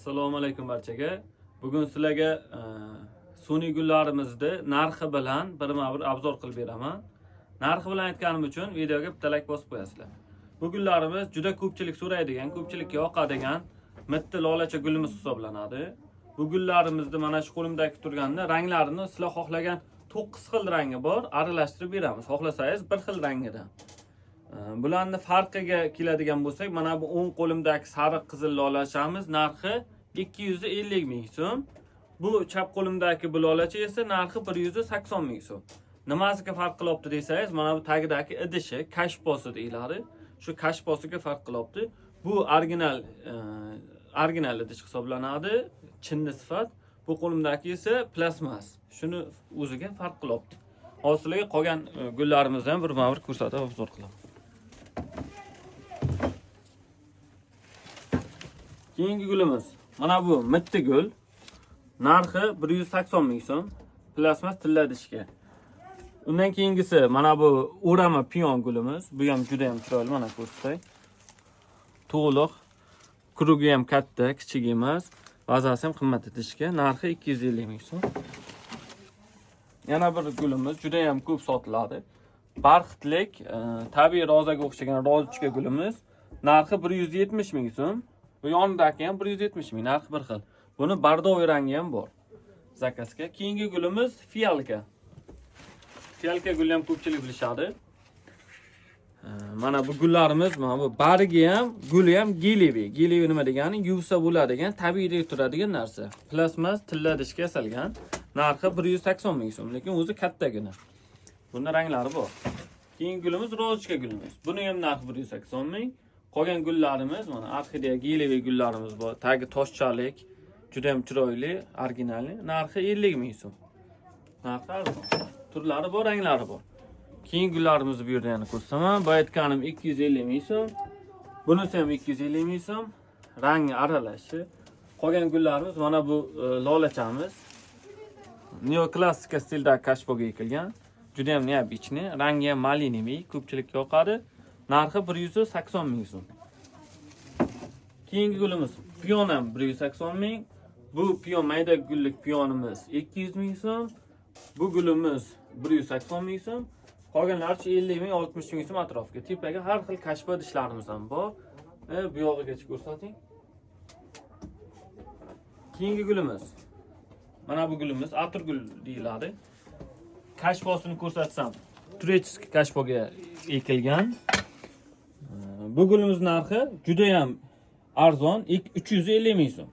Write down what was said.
Assalomu alaykum barchaga. Bugun sizlarga sun'iy gullarimizni narxi bilan birma-bir обзор qilib beraman. Narxi bilan aytganim uchun videoga bitta like bosib qo'yasizlar. Bu gullarimiz juda ko'pchilik so'raydigan, ko'pchilikka yoqadigan mitti lolacha gulimiz hisoblanadi. Bu gullarimizni mana shu qo'limdagi turganda ranglarini sizlar xohlagan 9 xil rangi bor, aralashtirib beramiz. Xohlasangiz bir xil rangidan. Bularni farqiga keladigan bo'lsak, mana bu o'ng qo'limdagi sariq qizil lolachamiz narxi 250 ming so'm. Bu chap qo'limdagi bu lolacha esa narxi 180 ming so'm. Nimasiga farq qilyapti desangiz, mana bu tagidagi idishi, kashposi deyiladi. Shu kashposiga farq qilyapti. Bu original idish hisoblanadi, chinni sifat. Bu qo'limdagi esa plastmas. Shuni o'ziga farq qilyapti. Hozir sizlarga qolgan gullarimizni ham birma-bir ko'rsatib обзор qilaman. Keyingi gulimiz mana bu mitti gul. Narxi 180 ming so'm. Plastmas tilla idishga. Undan keyingisi mana bu o'rama piyon gulimiz. Bu ham juda ham chiroyli, mana ko'rsatay. To'liq, круг i ham katta, kichik emas. Vazasi ham qimmat idishga. Narxi 250 ming so'm. Yana bir gulimiz juda ham ko'p sotiladi. Barxitlik, tabiiy rozaga o'xshagan розочка gulimiz. Narxi 170 ming so'm. Bu yonidagi ham 170 ming, narxi bir xil. Buni бордовый rangi ham bor. Заказ ga. Keyingi gulimiz фиалка. Фиалка gulni ham ko'pchilik bilishadi. Mana bu gullarimiz, mana bu bargi ham, guli ham гелевый. Гелевый nima degani? Yuvsa bo'ladigan, tabiiylik turadigan narsa. Plastmas tilla idishga yasalgan. Narxi 180 ming so'm, lekin o'zi kattagina. Bunda ranglari bor. Keyingi gulimiz розочка gulimiz. Buni ham narxi 180 ming. Qolgan gullarimiz mana orxideya гелевый gullarimiz bor. Tagi toshchalik, juda ham chiroyli, оригинальный. Narxi 50 ming so'm. Narxi arzon. Turlari bor, ranglari bor. Keyingi gullarimizni bu yerda yana ko'rsataman. Bu aytganim 250 ming so'm. Bunisi ham 250 ming so'm. Rangi aralashi. Qolgan gullarimiz mana bu lolachamiz. Neoklassika stilda kashpoga ekilgan. Juda ham необычный. Rangi ham малиновый, ko'pchilikka yoqadi. Narxi 180 ming so'm. Keyingi gulimiz piyon ham 180 ming. Bu piyon mayda gullik piyonimiz 200 ming so'm. Bu gulimiz 180 ming so'm. Qolganlari 50 ming, 60 ming so'm atrofiga. Tepaga har xil kashpa idishlarimiz ham bor. Bu yog'igacha ko'rsating. Keyingi gulimiz. Mana bu gulimiz atirgul deyiladi. Kashfosini ko'rsatsam, турецкий kashfoga ekilgan. Bu gulimiz narxi juda ham arzon, 350 ming so'm.